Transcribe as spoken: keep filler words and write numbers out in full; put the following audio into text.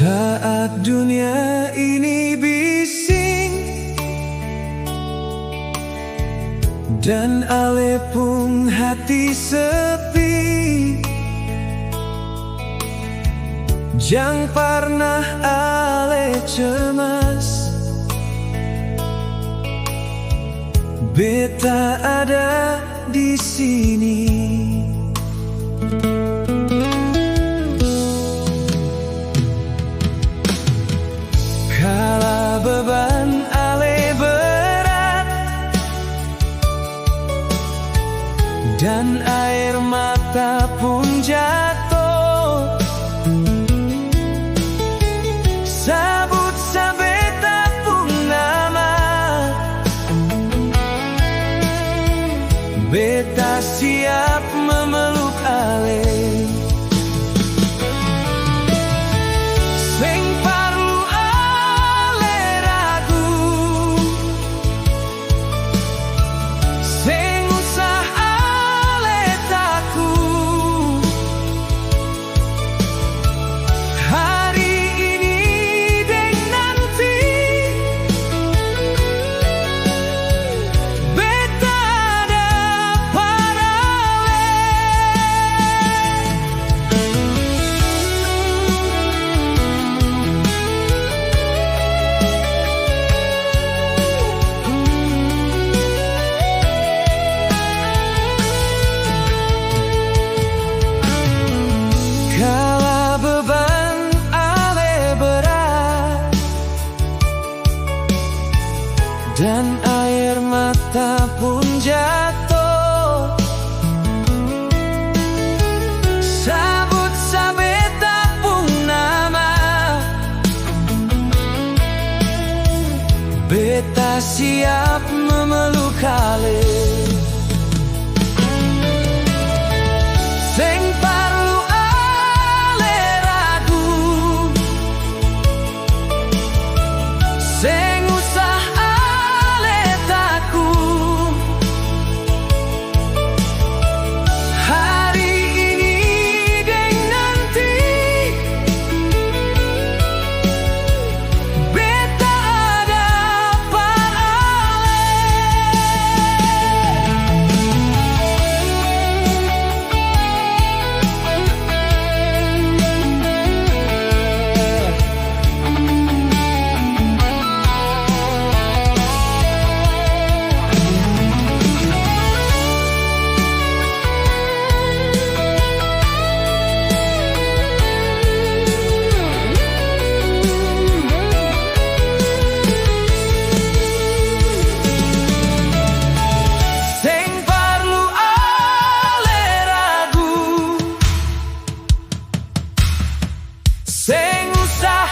Saat dunia ini bising dan ale pung hati sepi, jang parnah ale cemas, beta ada di sini. Kala beban ale berat dan aer mata pung jato, sabut sa beta pung nama. Beta siap memeluk ale. Seng parlu ale ragu, seng usah ale taku. Hari ini deng nanti, beta ada par ale. Kala beban ale berat dan aer mata pung jato, sabut sa beta pung nama. Beta siap memeluk ale. Seng parlu ale ragu, seng usah ale taku. Hari ini deng nanti, beta ada par ale. Seng parlu ale ragu, seng usah